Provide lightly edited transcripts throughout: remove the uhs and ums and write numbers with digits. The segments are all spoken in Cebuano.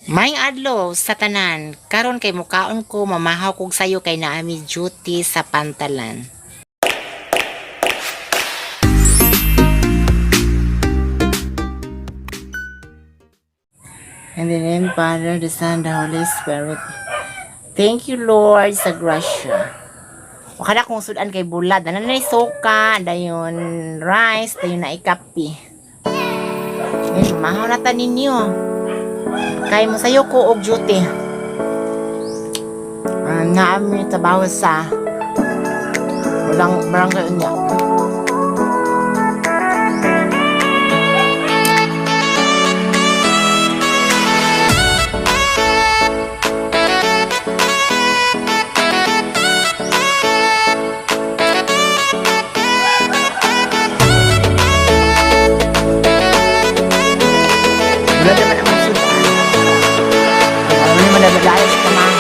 Maayong adlaw sa tanan. Karon kay mukaon ko, mamahaw kog sayo kay naa mi duty sa pantalan. In the name Father, the Son, the Holy Spirit. Thank you, Lord, sa grasya. Wakala kong sudan kay bulad. Ano na suka, dayon rice, dayon na ikapi. Eh, mahaw na ta ninyo. Kay mo sayo ko og duty. Naa mi trabaho sa walang barangay unya. Wala naman ang sudan. Ano naman na sa pamahay.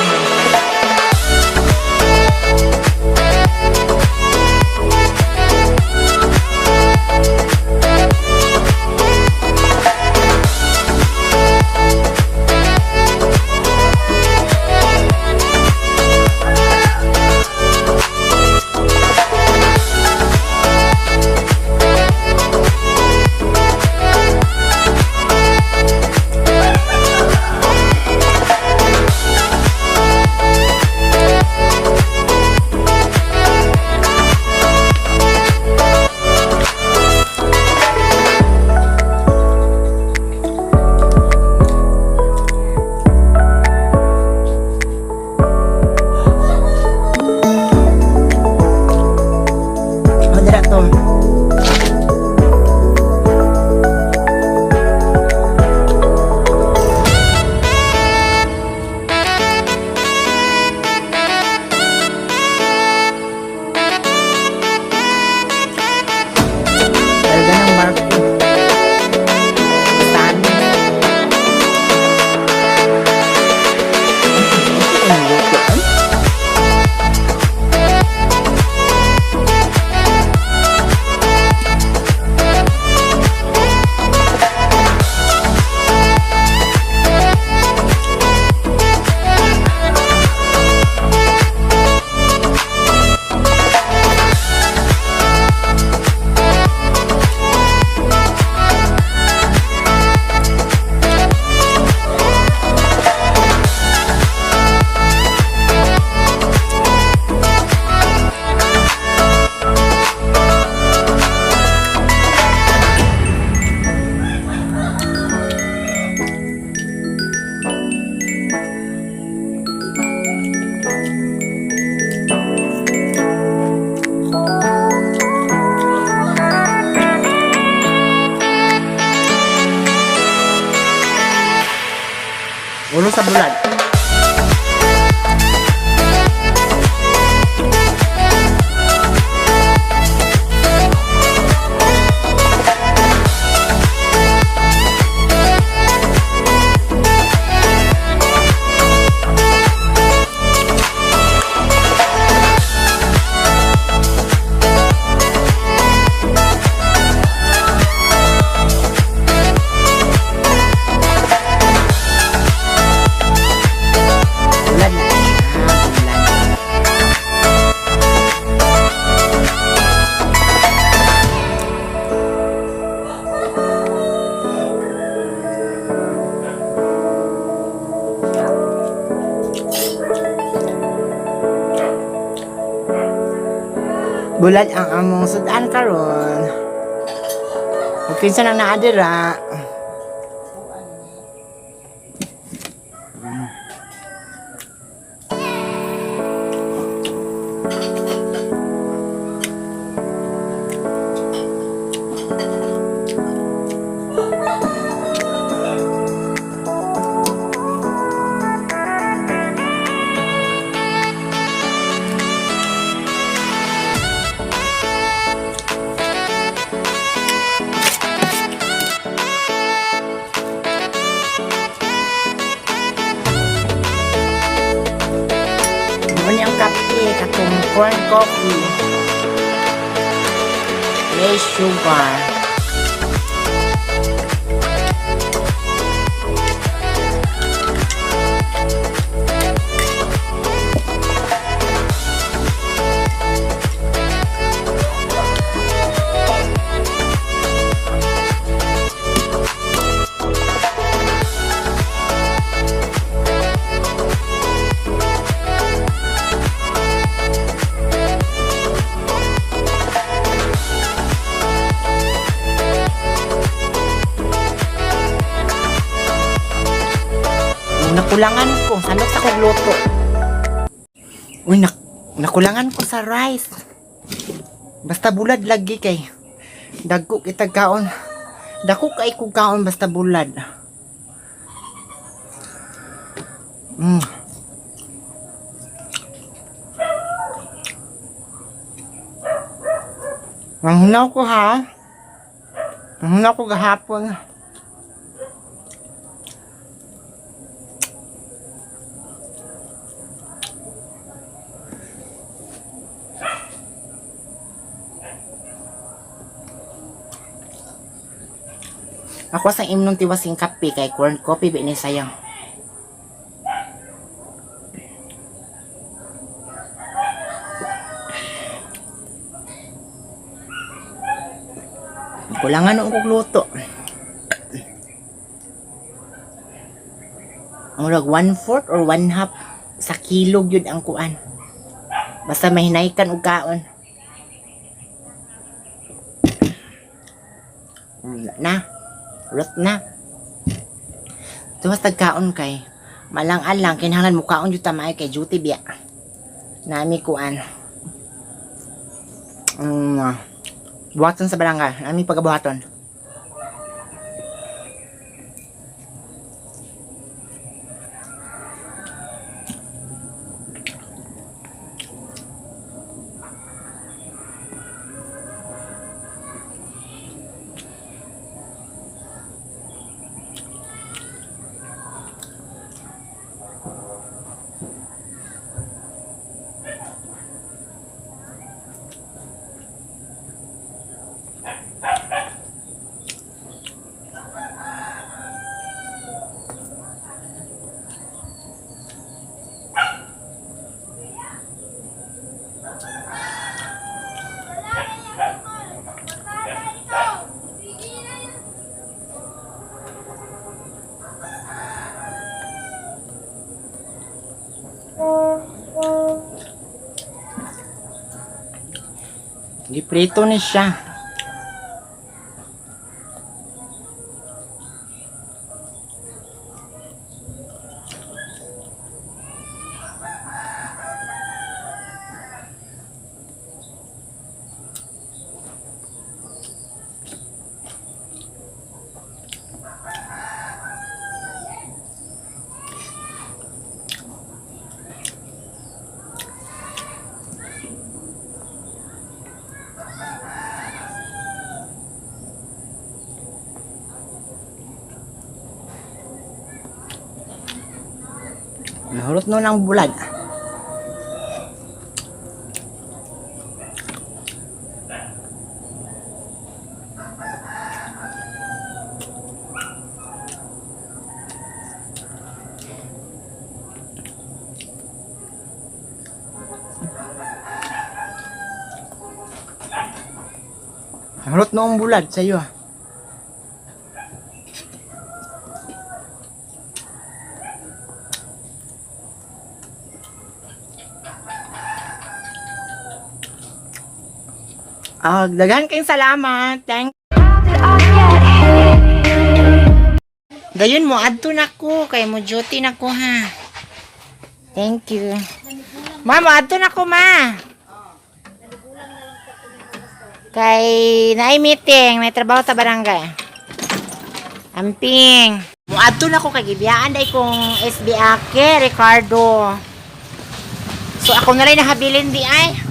Oh, dira to. Talaga ng barko. Saan? Ang luto, eh. Ulo sa bulad. Bulad na siya. Bulad. Bulad ang among sudan karon. Ug kinsa nang naa dira? Mo ni ang kape, katong corn coffee. May sugar. Nakulangan ko. Sanok sa kong luto. Uy, nakulangan ko sa rice. Basta bulad lagi kay. Dagko kita kaon. Dako kay kog kaon basta bulad. Ang hunaw ko ha. Ang hunaw ko gahapon. Ako sa imnong tiwasing kape kay corn coffee ba ni sayang. Kulangan noong kog luto. Murag 1/4 or 1/2 sa kilo gyud ang kuan. Basta mahinaykan og kaon. Na. Rot na. Tuwas tagkaon kay malang-alang kinahanglan mukaon jud ta maay kay duty biya. Nami kuan. Buhaton sa barangay. Nami pagabuhaton. Giprito ni siya. Nahurot no ng bulad. Nahurot no ang bulad sa iyo. Ah, daghan kayong salamat. Thank Dayon mo adto na ko kay mo duty na ko ha. Thank you. Ma, mo adto na ko ma. Kay naay meeting, may trabaho sa barangay. Amping. Mo adto na ko kay gibiyaan day kong SB Ake Ricardo. So ako na rin nahabilin di ay.